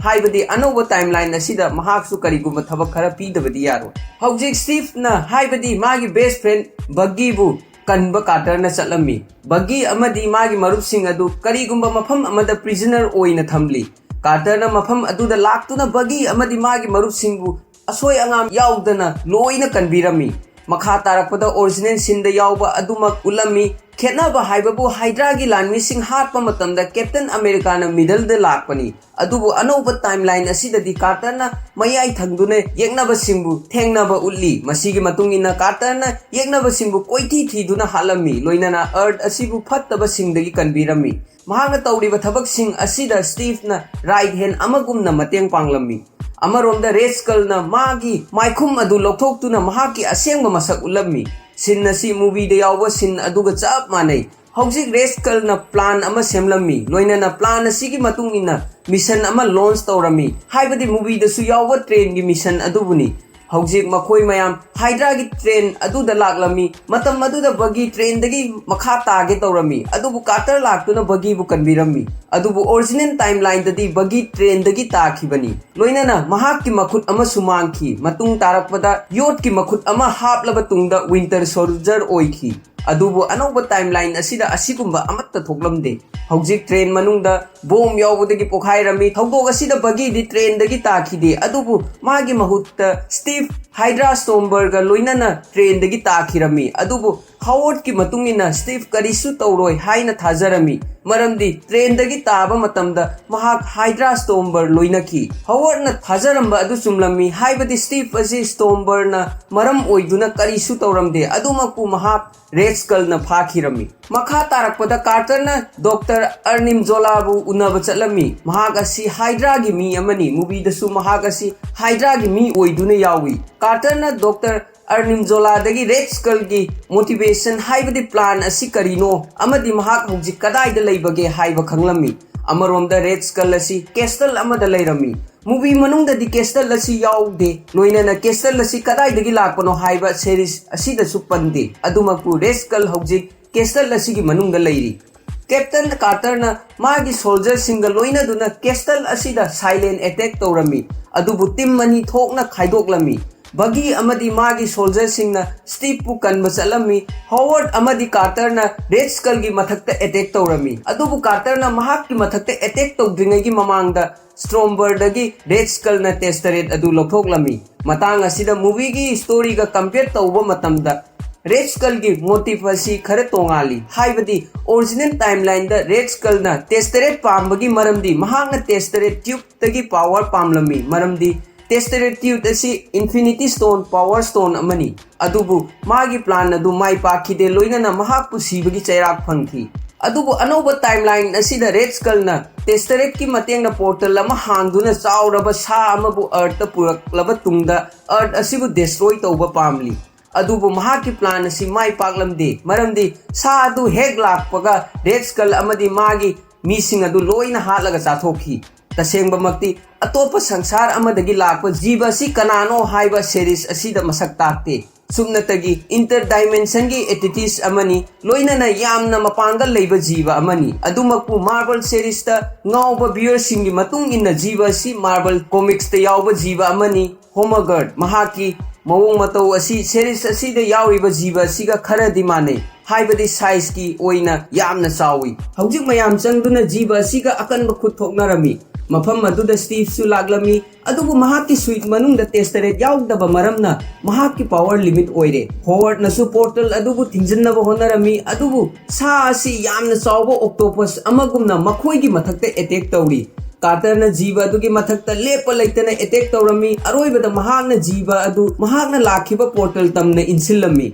ꯍꯥꯏꯕꯗꯤ ꯑꯅꯧꯕ ꯇꯥꯏꯝꯂꯥꯏꯟ ꯑꯁꯤꯗ ꯃꯍꯥꯛꯁꯨ ꯀꯔꯤꯒꯨꯝꯕ ꯊꯕꯛ ꯈꯔ ꯄꯤꯗꯕꯗꯤ ꯌꯥꯔꯣꯏ꯫ ꯍꯧꯖꯤꯛ ꯁ꯭ꯇꯤꯚꯅ, ꯍꯥꯏꯕꯗꯤ ꯃꯥꯒꯤ ꯕꯦꯁ ꯐ꯭ꯔꯦꯟ ꯕꯒꯤꯕꯨ ꯀꯟꯕ ꯀꯥꯔꯇꯔꯅ ꯆꯠꯂꯝꯃꯤ꯫ ꯕꯒꯤ ꯑꯃꯗꯤ ꯃꯥꯒꯤ ꯃꯔꯨꯞꯁꯤꯡ ꯑꯗꯨ ꯀꯔꯤꯒꯨꯝꯕ ꯃꯐꯝ ꯑꯃꯗ ꯄ꯭ꯔꯤꯖꯅꯔ ꯑꯣꯏꯅ ꯊꯝꯂꯤ꯫ ꯀꯥꯔꯇꯔꯅ ꯃꯐꯝ ꯑꯗꯨꯗ ꯂꯥꯛꯇꯨꯅ ꯕꯒꯤ ꯑꯃꯗꯤ ꯃꯥꯒꯤ ꯃꯔꯨꯞꯁꯤꯡꯕꯨ ꯑꯁꯣꯏ ꯑꯉꯥꯝ ꯌꯥꯎꯗꯅ ꯂꯣꯏꯅ ꯀꯟꯕꯤꯔꯝꯃꯤ꯫ ꯃꯈꯥ ꯇꯥꯔꯛꯄꯗ ꯑꯣꯔꯤꯖꯤꯅꯦꯜ ꯁꯤꯟꯗ ꯌꯥꯎꯕ ꯑꯗꯨꯃꯛ ꯎꯠꯂꯝꯃꯤ꯫ ꯈꯦꯠꯅꯕ ꯍꯥꯏꯕꯕꯨ ꯍꯥꯏꯗ꯭ꯔꯥꯒꯤ ꯂꯥꯟꯃꯤꯁꯤꯡ ꯍꯥꯠꯄ ꯃꯇꯝꯗ ꯀꯦꯞꯇꯟ ꯑꯃꯦꯔꯤꯀꯥꯅ ꯃꯤꯗꯜꯗ ꯂꯥꯛꯄꯅꯤ꯫ ꯑꯗꯨꯕꯨ ꯑꯅꯧꯕ ꯇꯥꯏꯝꯂꯥꯏꯟ ꯑꯁꯤꯗꯗꯤ ꯀꯥꯔꯇꯔꯅ ꯃꯌꯥꯏ ꯊꯪꯗꯨꯅ ꯌꯦꯛꯅꯕꯁꯤꯡꯕꯨ ꯊꯦꯡꯅꯕ ꯎꯠꯂꯤ꯫ ꯃꯁꯤꯒꯤ ꯃꯇꯨꯡ ꯏꯟꯅ ꯀꯥꯔꯇꯔꯅ ꯌꯦꯛꯅꯕꯁꯤꯡꯕꯨ ꯀꯣꯏꯊꯤ ꯊꯤꯗꯨꯅ ꯍꯥꯠꯂꯝꯃꯤ, ꯂꯣꯏꯅꯅ ꯑꯔꯊ ꯑꯁꯤꯕꯨ ꯐꯠꯇꯕꯁꯤꯡꯗꯒꯤ ꯀꯟꯕꯤꯔꯝꯃꯤ꯫ ꯃꯍꯥꯛꯅ ꯇꯧꯔꯤꯕ ꯊꯕꯛꯁꯤꯡ ꯑꯁꯤꯗ ꯁ꯭ꯇꯤꯚꯅ ꯔꯥꯏꯠ ꯍꯦꯟ ꯑꯃꯒꯨꯝꯅ ꯃꯇꯦꯡ ꯄꯥꯡꯂꯝꯃꯤ꯫ ꯑꯃꯔꯣꯝꯗ ꯔꯦꯗ ꯁ꯭ꯀꯜꯅ ꯃꯥꯒꯤ ꯃꯥꯏꯈꯨꯝ ꯑꯗꯨ ꯂꯧꯊꯣꯛꯇꯨꯅ ꯃꯍꯥꯛꯀꯤ ꯑꯁꯦꯡꯕ ꯃꯁꯛ ꯎꯠꯂꯝꯃꯤ꯫ ꯁꯤꯟ ꯑꯁꯤ ꯃꯨꯚꯤꯗ ꯌꯥꯎꯕ ꯁꯤꯟ ꯑꯗꯨꯒ ꯆꯞ ꯃꯥꯟꯅꯩ꯫ ꯍꯧꯖꯤꯛ ꯔꯦꯗ ꯁ꯭ꯀꯜꯅ ꯄ꯭ꯂꯥꯟ ꯑꯃ ꯁꯦꯝꯂꯝꯃꯤ, ꯂꯣꯏꯅꯅ ꯄ꯭ꯂꯥꯟ ꯑꯁꯤꯒꯤ ꯃꯇꯨꯡ ꯏꯟꯅ ꯃꯤꯁꯟ ꯑꯃ ꯂꯣꯟꯆ ꯇꯧꯔꯝꯃꯤ, ꯍꯥꯏꯕꯗꯤ ꯃꯨꯚꯤꯗꯁꯨ ꯌꯥꯎꯕ ꯇ꯭ꯔꯦꯟꯒꯤ ꯃꯤꯁꯟ ꯑꯗꯨꯕꯨꯅꯤ꯫ ꯍꯧꯖꯤꯛ ꯃꯈꯣꯏ ꯃꯌꯥꯝ ꯍꯥꯏꯗ꯭ꯔꯥꯒꯤ ꯇ꯭ꯔꯦꯟ ꯑꯗꯨꯗ ꯂꯥꯛꯂꯝꯃꯤ꯫ ꯃꯇꯝ ꯑꯗꯨꯗ ꯕꯒꯤ ꯇ꯭ꯔꯦꯟꯗꯒꯤ ꯃꯈꯥ ꯇꯥꯒꯦ ꯇꯧꯔꯝꯃꯤ, ꯑꯗꯨꯕꯨ ꯀꯥꯔꯇꯔ ꯂꯥꯛꯇꯨꯅ ꯕꯒꯤꯕꯨ ꯀꯟꯕꯤꯔꯝꯃꯤ꯫ ꯑꯗꯨꯕꯨ ꯑꯣꯔꯤꯖꯤꯅꯦꯜ ꯇꯥꯏꯝꯂꯥꯏꯟꯗꯗꯤ ꯕꯒꯤ ꯇ꯭ꯔꯦꯟꯗꯒꯤ ꯇꯥꯈꯤꯕꯅꯤ, ꯂꯣꯏꯅꯅ ꯃꯍꯥꯛꯀꯤ ꯃꯈꯨꯠ ꯑꯃꯁꯨ ꯃꯥꯡꯈꯤ꯫ ꯃꯇꯨꯡ ꯇꯥꯔꯛꯄꯗ ꯌꯣꯠꯀꯤ ꯃꯈꯨꯠ ꯑꯃ ꯍꯥꯞꯂꯕ ꯇꯨꯡꯗ ꯋꯤꯟꯇꯔ ꯁꯣꯜꯖꯔ ꯑꯣꯏꯈꯤ꯫ ꯑꯗꯨꯕꯨ ꯑꯅꯧꯕ ꯇꯥꯏꯝꯂꯥꯏꯟ ꯑꯁꯤꯗ ꯑꯁꯤꯒꯨꯝꯕ ꯑꯃꯠꯇ ꯊꯣꯛꯂꯝꯗꯦ꯫ ꯍꯧꯖꯤꯛ ꯇ꯭ꯔꯦꯟ ꯃꯅꯨꯡꯗ ꯕꯣꯝ ꯌꯥꯎꯕꯗꯒꯤ ꯄꯣꯈꯥꯏꯔꯝꯃꯤ꯫ ꯊꯧꯗꯣꯛ ꯑꯁꯤꯗ ꯕꯒꯤꯗꯤ ꯇ꯭ꯔꯦꯟꯗꯒꯤ ꯇꯥꯈꯤꯗꯦ, ꯑꯗꯨꯕꯨ ꯃꯥꯒꯤ ꯃꯍꯨꯠꯇ ꯁ꯭ꯇꯤꯚ ꯍꯥꯏꯗ꯭ꯔꯥ ꯁ꯭ꯇꯣꯝꯕꯔꯒ ꯂꯣꯏꯅꯅ ꯇ꯭ꯔꯦꯟꯗꯒꯤ ꯇꯥꯈꯤꯔꯝꯃꯤ꯫ ꯑꯗꯨꯕꯨ ꯍꯋꯥꯔꯗꯀꯤ ꯃꯇꯨꯡ ꯏꯟꯅ ꯁ꯭ꯇꯤꯚ ꯀꯔꯤꯁꯨ ꯇꯧꯔꯣꯏ ꯍꯥꯏꯅ ꯊꯥꯖꯔꯝꯃꯤ, ꯃꯔꯝꯗꯤ ꯇ꯭ꯔꯦꯟꯗꯒꯤ ꯇꯥꯕ ꯃꯇꯝꯗ ꯃꯍꯥꯛ ꯍꯥꯏꯗ꯭ꯔꯥ ꯁ꯭ꯇꯣꯝꯕꯔ ꯂꯣꯏꯅꯈꯤ꯫ ꯍꯋꯥꯔꯗꯅ ꯊꯥꯖꯔꯝꯕ ꯑꯗꯨ ꯆꯨꯝꯂꯝꯃꯤ, ꯍꯥꯏꯕꯗꯤ ꯁ꯭ꯇꯤꯚ ꯑꯁꯤ ꯁ꯭ꯇꯣꯝꯕꯔꯅ ꯃꯔꯝ ꯑꯣꯏꯗꯨꯅ ꯀꯔꯤꯁꯨ ꯇꯧꯔꯝꯗꯦ꯫ ꯑꯗꯨꯃꯛꯄꯨ ꯃꯍꯥꯛ ꯔꯦꯗ ꯁ꯭ꯀꯜꯅ ꯐꯥꯈꯤꯔꯝꯃꯤ꯫ ꯃꯈꯥ ꯇꯥꯔꯛꯄꯗ ꯀꯥꯔꯇꯔꯅ ꯗꯣꯛꯇꯔ ꯑꯔꯅꯤꯝ ꯖꯣꯂꯥꯕꯨ ꯎꯅꯕ ꯆꯠꯂꯝꯃꯤ꯫ ꯃꯍꯥꯛ ꯑꯁꯤ ꯍꯥꯏꯗ꯭ꯔꯥꯒꯤ ꯃꯤ ꯑꯃꯅꯤ꯫ ꯃꯨꯚꯤꯗꯁꯨ ꯃꯍꯥꯛ ꯑꯁꯤ ꯍꯥꯏꯗ꯭ꯔꯥꯒꯤ ꯃꯤ ꯑꯣꯏꯗꯨꯅ ꯌꯥꯎꯏ꯫ ꯀꯥꯔꯇꯔꯅ ꯗꯣꯛꯇꯔ ꯑꯔꯅꯤꯝ ꯖꯣꯂꯥꯗꯒꯤ ꯔꯦꯗ ꯁ꯭ꯀꯜꯒꯤ ꯃꯣꯇꯤꯚꯦꯁꯟ ꯍꯥꯏꯕꯗꯤ ꯄ꯭ꯂꯥꯟ ꯑꯁꯤ ꯀꯔꯤꯅꯣ ꯑꯃꯗꯤ ꯃꯍꯥꯛ ꯍꯧꯖꯤꯛ ꯀꯗꯥꯏꯗ ꯂꯩꯕꯒꯦ ꯍꯥꯏꯕ ꯈꯪꯂꯝꯃꯤ꯫ ꯑꯃꯔꯣꯝꯗ ꯔꯦꯗ ꯁ꯭ꯀꯜ ꯑꯁꯤ ꯀꯦꯁꯇꯜ ꯑꯃꯗ ꯂꯩꯔꯝꯃꯤ꯫ ꯃꯨꯚꯤ ꯃꯅꯨꯡꯗꯗꯤ ꯀꯦꯁꯇꯜ ꯑꯁꯤ ꯌꯥꯎꯗꯦ, ꯂꯣꯏꯅꯅ ꯀꯦꯁꯇꯜ ꯑꯁꯤ ꯀꯗꯥꯏꯗꯒꯤ ꯂꯥꯛꯄꯅꯣ ꯍꯥꯏꯕ ꯁꯦꯔꯤꯁ ꯑꯁꯤꯗꯁꯨ ꯄꯟꯗꯦ꯫ ꯑꯗꯨꯃꯛꯄꯨ ꯔꯦꯗ ꯁ꯭ꯀꯜ ꯍꯧꯖꯤꯛ ꯀꯦꯁꯇꯜ ꯑꯁꯤꯒꯤ ꯃꯅꯨꯡꯗ ꯂꯩꯔꯤ꯫ ꯀꯦꯞꯇꯟ ꯀꯥꯔꯇꯔꯅ ꯃꯥꯒꯤ ꯁꯣꯜꯖꯔꯁꯤꯡꯒ ꯂꯣꯏꯅꯗꯨꯅ ꯀꯦꯁꯇꯜ ꯑꯁꯤꯗ ꯁꯥꯏꯂꯦꯟ ꯑꯦꯇꯦꯛ ꯇꯧꯔꯝꯃꯤ, ꯑꯗꯨꯕꯨ ꯇꯤꯝ ꯑꯅꯤ ꯊꯣꯛꯅ ꯈꯥꯏꯗꯣꯛꯂꯝꯃꯤ꯫ ꯕꯒꯤ ꯑꯃꯗꯤ ꯃꯥꯒꯤ ꯁꯣꯜꯖꯔꯁꯤꯡꯅ ꯁ꯭ꯇꯤꯞꯄꯨ ꯀꯟꯕ ꯆꯠꯂꯝꯃꯤ꯫ ꯍꯣꯋꯥꯔꯗ ꯑꯃꯗꯤ ꯀꯥꯔꯇꯔꯅ ꯔꯦꯗ ꯁ꯭ꯀꯜꯒꯤ ꯃꯊꯛꯇ ꯑꯦꯇꯦꯛ ꯇꯧꯔꯝꯃꯤ, ꯑꯗꯨꯕꯨ ꯀꯥꯔꯇꯔꯅ ꯃꯍꯥꯛꯀꯤ ꯃꯊꯛꯇ ꯑꯦꯇꯦꯛ ꯇꯧꯗ꯭ꯔꯤꯉꯩꯒꯤ ꯃꯃꯥꯡꯗ ꯁ꯭ꯇ꯭ꯔꯣꯝꯕꯔꯗꯒꯤ ꯔꯦꯗ ꯁ꯭ꯀꯜꯅ ꯇꯦꯁꯇꯔꯦꯠ ꯑꯗꯨ ꯂꯧꯊꯣꯛꯂꯝꯃꯤ꯫ ꯃꯇꯥꯡ ꯑꯁꯤꯗ ꯃꯨꯚꯤꯒꯤ ꯁ꯭ꯇꯣꯔꯤꯒ ꯀꯝꯄꯤꯌꯔ ꯇꯧꯕ ꯃꯇꯝꯗ ꯔꯦꯗ ꯁ꯭ꯀꯜꯒꯤ ꯃꯣꯇꯤꯞ ꯑꯁꯤ ꯈꯔ ꯇꯣꯉꯥꯜꯂꯤ, ꯍꯥꯏꯕꯗꯤ ꯑꯣꯔꯤꯖꯤꯅꯦꯜ ꯇꯥꯏꯝꯂꯥꯏꯟꯗ ꯔꯦꯗ ꯁ꯭ꯀꯜꯅ ꯇꯦꯁꯇꯔꯦꯠ ꯄꯥꯝꯕꯒꯤ ꯃꯔꯝꯗꯤ ꯃꯍꯥꯛꯅ ꯇꯦꯁꯇꯔꯦꯠ ꯇ꯭ꯌꯨꯕꯇꯒꯤ ꯄꯥꯋꯔ ꯄꯥꯝꯂꯝꯃꯤ, ꯃꯔꯝꯗꯤ ꯇꯦꯁꯇꯔꯦꯠ ꯇ꯭ꯌꯨꯕ ꯑꯁꯤ ꯏꯟꯐꯤꯅꯤꯇꯤ ꯁ꯭ꯇꯣꯟ, ꯄꯥꯋꯔ ꯁ꯭ꯇꯣꯟ ꯑꯃꯅꯤ꯫ ꯑꯗꯨꯕꯨ ꯃꯥꯒꯤ ꯄ꯭ꯂꯥꯟ ꯑꯗꯨ ꯃꯥꯏ ꯄꯥꯛꯈꯤꯗꯦ, ꯂꯣꯏꯅꯅ ꯃꯍꯥꯛꯄꯨ ꯁꯤꯕꯒꯤ ꯆꯩꯔꯥꯛ ꯐꯪꯈꯤ꯫ ꯑꯗꯨꯕꯨ ꯑꯅꯧꯕ ꯇꯥꯏꯝꯂꯥꯏꯟ ꯑꯁꯤꯗ ꯔꯦꯗ ꯁ꯭ꯀꯜꯅ ꯇꯦꯁꯇꯔꯦꯠꯀꯤ ꯃꯇꯦꯡꯅ ꯄꯣꯔꯇꯜ ꯑꯃ ꯍꯥꯡꯗꯨꯅ ꯆꯥꯎꯔꯕ ꯁꯥ ꯑꯃꯕꯨ ꯑꯔꯊꯇ ꯄꯨꯔꯛꯂꯕ ꯇꯨꯡꯗ ꯑꯔꯊ ꯑꯁꯤꯕꯨ ꯗꯦꯁꯇ꯭ꯔꯣꯏ ꯇꯧꯕ ꯄꯥꯝꯂꯤ꯫ ꯑꯗꯨꯕꯨ ꯃꯍꯥꯛꯀꯤ ꯄ꯭ꯂꯥꯟ ꯑꯁꯤ ꯃꯥꯏ ꯄꯥꯛꯂꯝꯗꯦ, ꯃꯔꯝꯗꯤ ꯁꯥ ꯑꯗꯨ ꯍꯦꯛ ꯂꯥꯛꯄꯒ ꯔꯦꯗ ꯁ꯭ꯀꯜ ꯑꯃꯗꯤ ꯃꯥꯒꯤ ꯃꯤꯁꯤꯡ ꯑꯗꯨ ꯂꯣꯏꯅ ꯍꯥꯠꯂꯒ ꯆꯥꯊꯣꯛꯈꯤ꯫ ꯇꯁꯦꯡꯕꯃꯛꯇꯤ ꯑꯇꯣꯞꯄ ꯁꯪꯁꯥꯔ ꯑꯃꯗꯒꯤ ꯂꯥꯛꯄ ꯖꯤꯕ ꯑꯁꯤ ꯀꯅꯥꯅꯣ ꯍꯥꯏꯕ ꯁꯦꯔꯤꯁ ꯑꯁꯤꯗ ꯃꯁꯛ ꯇꯥꯛꯇꯦ꯫ ꯁꯨꯞꯅꯇꯒꯤ ꯏꯟꯇꯔ ꯗꯥꯏꯃꯦꯟꯁꯟꯒꯤ ꯑꯦꯇꯤꯇꯤꯁ ꯑꯃꯅꯤ, ꯂꯣꯏꯅꯅ ꯌꯥꯝꯅ ꯃꯄꯥꯡꯒꯜ ꯂꯩꯕ ꯖꯤꯕ ꯑꯃꯅꯤ꯫ ꯑꯗꯨꯃꯛꯄꯨ ꯃꯥꯔꯕꯜ ꯁꯦꯔꯤꯁꯇ ꯉꯥꯎꯕ ꯚ꯭ꯌꯨꯋꯔꯁꯤꯡꯒꯤ ꯃꯇꯨꯡ ꯏꯟꯅ ꯖꯤꯕ ꯑꯁꯤ ꯃꯥꯔꯕꯜ ꯀꯣꯃꯤꯛꯁꯇ ꯌꯥꯎꯕ ꯖꯤꯕ ꯑꯃꯅꯤ꯫ ꯍꯣꯃꯒꯔ, ꯃꯍꯥꯛꯀꯤ ꯃꯑꯣꯡ ꯃꯇꯧ ꯑꯁꯤ ꯁꯦꯔꯤꯁ ꯑꯁꯤꯗ ꯌꯥꯎꯔꯤꯕ ꯖꯤꯕ ꯑꯁꯤꯒ ꯈꯔꯗꯤ ꯃꯥꯟꯅꯩ, ꯍꯥꯏꯕꯗꯤ ꯁꯥꯏꯖꯀꯤ ꯑꯣꯏꯅ ꯌꯥꯝꯅ ꯆꯥꯎꯏ꯫ ꯍꯧꯖꯤꯛ ꯃꯌꯥꯝ ꯆꯪꯗꯨꯅ ꯖꯤꯕ ꯑꯁꯤꯒ ꯑꯀꯟꯕ ꯈꯨꯠ ꯊꯣꯛꯅꯔꯝꯃꯤ꯫ ꯃꯐꯝ ꯑꯗꯨꯗ ꯁ꯭ꯇꯤꯚꯁꯨ ꯂꯥꯛꯂꯝꯃꯤ, ꯑꯗꯨꯕꯨ ꯃꯍꯥꯛꯀꯤ ꯁ꯭ꯋꯤꯠ ꯃꯅꯨꯡꯗ ꯇꯦꯁꯇꯔꯦꯠ ꯌꯥꯎꯗꯕ ꯃꯔꯝꯅ ꯃꯍꯥꯛꯀꯤ ꯄꯥꯋꯔ ꯂꯤꯃꯤꯠ ꯑꯣꯏꯔꯦ꯫ ꯍꯣꯋꯥꯔꯗꯅꯁꯨ ꯄꯣꯔꯇꯜ ꯑꯗꯨꯕꯨ ꯊꯤꯡꯖꯤꯟꯅꯕ ꯍꯣꯠꯅꯔꯝꯃꯤ, ꯑꯗꯨꯕꯨ ꯁꯥ ꯑꯁꯤ ꯌꯥꯝꯅ ꯆꯥꯎꯕ ꯑꯣꯛꯇꯣꯄꯁ ꯑꯃꯒꯨꯝꯅ ꯃꯈꯣꯏꯒꯤ ꯃꯊꯛꯇ ꯑꯦꯇꯦꯛ ꯇꯧꯔꯤ꯫ ꯀꯥꯔꯇꯔꯅ ꯖꯤꯕ ꯑꯗꯨꯒꯤ ꯃꯊꯛꯇ ꯂꯦꯞꯄ ꯂꯩꯇꯅ ꯑꯦꯇꯦꯛ ꯇꯧꯔꯝꯃꯤ꯫ ꯑꯔꯣꯏꯕꯗ ꯃꯍꯥꯛꯅ ꯖꯤꯕ ꯑꯗꯨ ꯃꯍꯥꯛꯅ ꯂꯥꯛꯈꯤꯕ ꯄꯣꯔꯇꯜ ꯇꯝꯅ ꯏꯟꯁꯤꯜꯂꯝꯃꯤ꯫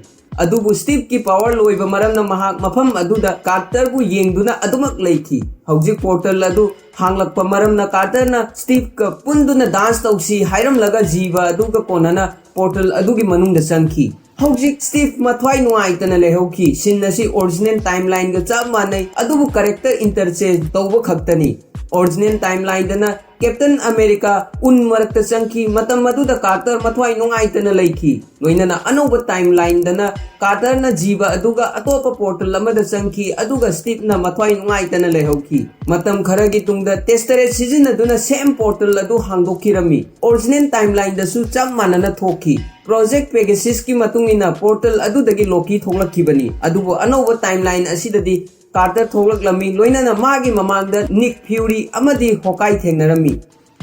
ꯑꯗꯨꯕꯨ ꯁ꯭ꯇꯤꯚꯀꯤ ꯄꯋꯔ ꯂꯣꯏꯕ ꯃꯔꯝꯅ ꯃꯍꯥꯛ ꯃꯐꯝ ꯑꯗꯨꯗ ꯀꯥꯔꯇꯔꯕꯨ ꯌꯦꯡꯗꯨꯅ ꯑꯗꯨꯃꯛ ꯂꯩꯈꯤ꯫ ꯍꯧꯖꯤꯛ ꯄꯣꯔꯇꯜ ꯑꯗꯨ ꯍꯥꯡꯂꯛꯄ ꯃꯔꯝꯅ ꯀꯥꯔꯇꯔꯅ ꯁ꯭ꯇꯤꯚꯀ ꯄꯨꯟꯗꯨꯅ ꯗꯥꯟꯁ ꯇꯧꯁꯤ ꯍꯥꯏꯔꯝꯂꯒ ꯖꯤꯕ ꯑꯗꯨꯒ ꯀꯣꯟꯅꯅ ꯄꯣꯔꯇꯜ ꯑꯗꯨꯒꯤ ꯃꯅꯨꯡꯗ ꯆꯪꯈꯤ꯫ ꯍꯧꯖꯤꯛ ꯁ꯭ꯇꯤꯚ ꯃꯊ꯭ꯋꯥꯏ ꯅꯨꯡꯉꯥꯏꯇꯅ ꯂꯩꯍꯧꯈꯤ꯫ ꯁꯤꯟ ꯑꯁꯤ ꯑꯣꯔꯤꯖꯤꯅꯦꯜ ꯇꯥꯏꯝꯂꯥꯏꯟꯒ ꯆꯞ ꯃꯥꯟꯅꯩ, ꯑꯗꯨꯕꯨ ꯀꯦꯔꯦꯛꯇꯔ ꯏꯟꯇꯔꯆꯦꯟꯖ ꯇꯧꯕ ꯈꯛꯇꯅꯤ꯫ ꯑꯣꯔꯤꯖꯤꯅꯦꯜ ꯇꯥꯏꯝꯂꯥꯏꯟꯗꯅ ꯀꯦꯞꯇꯟ ꯑꯃꯦꯔꯤꯀꯥ ꯎꯟ ꯃꯔꯛꯇ ꯆꯪꯈꯤ꯫ ꯃꯇꯝ ꯑꯗꯨꯗ ꯀꯥꯔꯇꯔ ꯃꯊ꯭ꯋꯥꯏ ꯅꯨꯡꯉꯥꯏꯇꯅ ꯂꯩꯈꯤ꯫ ꯂꯣꯏꯅꯅ ꯑꯅꯧꯕ ꯇꯥꯏꯝꯂꯥꯏꯟꯗꯅ ꯀꯥꯔꯇꯔꯅ ꯖꯤꯕ ꯑꯗꯨꯒ ꯑꯇꯣꯞꯄ ꯄꯣꯔꯇꯜ ꯑꯃꯗ ꯆꯪꯈꯤ, ꯑꯗꯨꯒ ꯁ꯭ꯇꯤꯚꯅ ꯃꯊ꯭ꯋꯥꯏ ꯅꯨꯡꯉꯥꯏꯇꯅ ꯂꯩꯍꯧꯈꯤ꯫ ꯃꯇꯝ ꯈꯔꯒꯤ ꯇꯨꯡꯗ ꯇꯦꯁꯇꯔꯦꯠ ꯁꯤꯖꯤꯟꯅꯗꯨꯅ ꯁꯦꯝ ꯄꯣꯔꯇꯜ ꯑꯗꯨ ꯍꯥꯡꯗꯣꯛꯈꯤꯔꯝꯃꯤ꯫ ꯑꯣꯔꯤꯖꯤꯅꯦꯜ ꯇꯥꯏꯝꯂꯥꯏꯟꯗꯁꯨ ꯆꯞ ꯃꯥꯟꯅꯅ ꯊꯣꯛꯈꯤ꯫ ꯄ꯭ꯔꯣꯖꯦꯛ ꯄꯦꯒꯦꯁꯤꯁꯀꯤ ꯃꯇꯨꯡ ꯏꯟꯅ ꯄꯣꯔꯇꯜ ꯑꯗꯨꯗꯒꯤ ꯂꯣꯀꯤ ꯊꯣꯛꯂꯛꯈꯤꯕꯅꯤ, ꯑꯗꯨꯕꯨ ꯑꯅꯧꯕ ꯇꯥꯏꯝꯂꯥꯏꯟ ꯑꯁꯤꯗꯗꯤ ꯀꯥꯔꯇꯔ ꯊꯣꯛꯂꯛꯂꯝꯃꯤ, ꯂꯣꯏꯅꯅ ꯃꯥꯒꯤ ꯃꯃꯥꯡꯗ ꯅꯤꯛ ꯐ꯭ꯌꯨꯔꯤ ꯑꯃꯗꯤ ꯍꯣꯀꯥꯏ ꯊꯦꯡꯅꯔꯝꯃꯤ꯫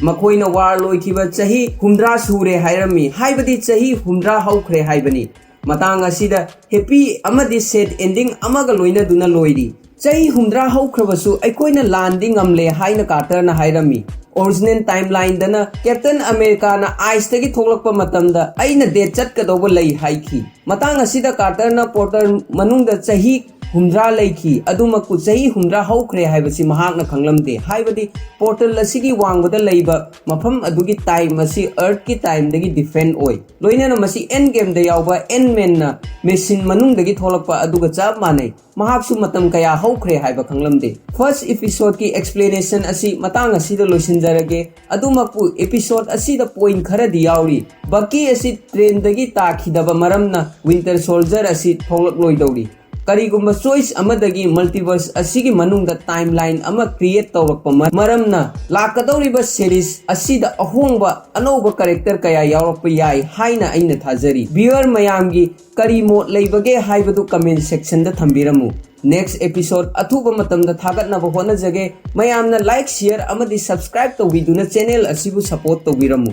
ꯃꯈꯣꯏꯅ ꯋꯥꯔ ꯂꯣꯏꯈꯤꯕ ꯆꯍꯤ ꯍꯨꯝꯗ꯭ꯔꯥ ꯁꯨꯔꯦ ꯍꯥꯏꯔꯝꯃꯤ, ꯍꯥꯏꯕꯗꯤ ꯆꯍꯤ ꯍꯨꯝꯗ꯭ꯔꯥ ꯍꯧꯈ꯭ꯔꯦ ꯍꯥꯏꯕꯅꯤ꯫ ꯃꯇꯥꯡ ꯑꯁꯤꯗ ꯍꯦꯄꯤ ꯑꯃꯗꯤ ꯁꯦꯠ ꯑꯦꯟꯗꯤꯡ ꯑꯃꯒ ꯂꯣꯏꯅꯗꯨꯅ ꯂꯣꯏꯔꯤ꯫ ꯆꯍꯤ ꯍꯨꯝꯗ꯭ꯔꯥ ꯍꯧꯈ꯭ꯔꯕꯁꯨ ꯑꯩꯈꯣꯏꯅ ꯂꯥꯟꯗꯤ ꯉꯝꯂꯦ ꯍꯥꯏꯅ ꯀꯥꯔꯇꯔꯅ ꯍꯥꯏꯔꯝꯃꯤ꯫ ꯑꯣꯔꯤꯖꯤꯅꯦꯜ ꯇꯥꯏꯝꯂꯥꯏꯟꯗꯅ ꯀꯦꯞꯇꯟ ꯑꯃꯦꯔꯤꯀꯥꯅ ꯑꯥꯏꯁꯇꯒꯤ ꯊꯣꯛꯂꯛꯄ ꯃꯇꯝꯗ ꯑꯩꯅ ꯗꯦꯠ ꯆꯠꯀꯗꯧꯕ ꯂꯩ ꯍꯥꯏꯈꯤ꯫ ꯃꯇꯥꯡ ꯑꯁꯤꯗ ꯀꯥꯔꯇꯔꯅ ꯄꯣꯔꯇꯜ ꯃꯅꯨꯡꯗ ꯆꯍꯤ ꯍꯨꯝꯗ꯭ꯔꯥ ꯂꯩꯈꯤ, ꯑꯗꯨꯃꯛꯄꯨ ꯆꯍꯤ ꯍꯨꯝꯗ꯭ꯔꯥ ꯍꯧꯈ꯭ꯔꯦ ꯍꯥꯏꯕꯁꯤ ꯃꯍꯥꯛꯅ ꯈꯪꯂꯝꯗꯦ, ꯍꯥꯏꯕꯗꯤ ꯄꯣꯔꯇꯜ ꯑꯁꯤꯒꯤ ꯋꯥꯡꯃꯗ ꯂꯩꯕ ꯃꯐꯝ ꯑꯗꯨꯒꯤ ꯇꯥꯏꯝ ꯑꯁꯤ ꯑꯔꯊꯀꯤ ꯇꯥꯏꯝꯗꯒꯤ ꯗꯤꯐ꯭ꯔꯦꯟ ꯑꯣꯏ꯫ ꯂꯣꯏꯅꯅ ꯃꯁꯤ ꯑꯦꯟ ꯒꯦꯝꯗ ꯌꯥꯎꯕ ꯑꯦꯟ ꯃꯦꯟꯅ ꯃꯦꯁꯤꯟ ꯃꯅꯨꯡꯗꯒꯤ ꯊꯣꯛꯂꯛꯄ ꯑꯗꯨꯒ ꯆꯞ ꯃꯥꯟꯅꯩ꯫ ꯃꯍꯥꯛꯁꯨ ꯃꯇꯝ ꯀꯌꯥ ꯍꯧꯈ꯭ꯔꯦ ꯍꯥꯏꯕ ꯈꯪꯂꯝꯗꯦ꯫ ꯐꯥꯔꯁ ꯏꯄꯤꯁꯣꯗꯀꯤ ꯑꯦꯛꯁꯄ꯭ꯂꯦꯅꯦꯁꯟ ꯑꯁꯤ ꯃꯇꯥꯡ ꯑꯁꯤꯗ ꯂꯣꯏꯁꯤꯟꯖꯔꯒꯦ꯫ ꯑꯗꯨꯃꯛꯄꯨ ꯏꯄꯤꯁꯣꯗ ꯑꯁꯤꯗ ꯄꯣꯏꯟ ꯈꯔꯗꯤ ꯌꯥꯎꯔꯤ꯫ ꯕꯀꯤ ꯑꯁꯤ ꯇ꯭ꯔꯦꯟꯗꯒꯤ ꯇꯥꯈꯤꯗꯕ ꯃꯔꯝꯅ ꯋꯤꯟꯇꯔ ꯁꯣꯜꯖꯔ ꯑꯁꯤ ꯊꯣꯛꯂꯛꯂꯣꯏꯗꯧꯔꯤ꯫ ꯀꯔꯤꯒꯨꯝꯕ ꯆꯣꯏꯁ ꯑꯃꯗꯒꯤ ꯃꯜꯇꯤꯚꯔꯁ ꯑꯁꯤꯒꯤ ꯃꯅꯨꯡꯗ ꯇꯥꯏꯝꯂꯥꯏꯟ ꯑꯃ ꯀ꯭ꯔꯤꯌꯦꯠ ꯇꯧꯔꯛꯄ ꯃ-, ꯃꯔꯝꯅ ꯂꯥꯛꯀꯗꯧꯔꯤꯕ ꯁꯤꯔꯤꯖ ꯑꯁꯤꯗ ꯑꯍꯣꯡꯕ ꯑꯅꯧꯕ ꯀꯦꯔꯦꯛꯇꯔ ꯀꯌꯥ ꯌꯥꯎꯔꯛꯄ ꯌꯥꯏ ꯍꯥꯏꯅ ꯑꯩꯅ ꯊꯥꯖꯔꯤ꯫ ꯚ꯭ꯌꯨꯋꯔ ꯃꯌꯥꯝꯒꯤ ꯀꯔꯤ ꯃꯣꯠ ꯂꯩꯕꯒꯦ ꯍꯥꯏꯕꯗꯨ ꯀꯃꯦꯟ ꯁꯦꯛꯁꯟꯗ ꯊꯝꯕꯤꯔꯝꯃꯨ꯫ ꯅꯦꯛꯁ ꯑꯦꯄꯤꯁꯣꯗ ꯑꯊꯨꯕ ꯃꯇꯝꯗ ꯊꯥꯒꯠꯅꯕ ꯍꯣꯠꯅꯖꯒꯦ꯫ ꯃꯌꯥꯝꯅ ꯂꯥꯏꯛ, ꯁꯤꯌꯔ ꯑꯃꯗꯤ ꯁꯕꯁꯀ꯭ꯔꯥꯏꯕ ꯇꯧꯕꯤꯗꯨꯅ ꯆꯦꯅꯦꯜ ꯑꯁꯤꯕꯨ ꯁꯄꯣꯔꯠ ꯇꯧꯕꯤꯔꯝꯃꯨ꯫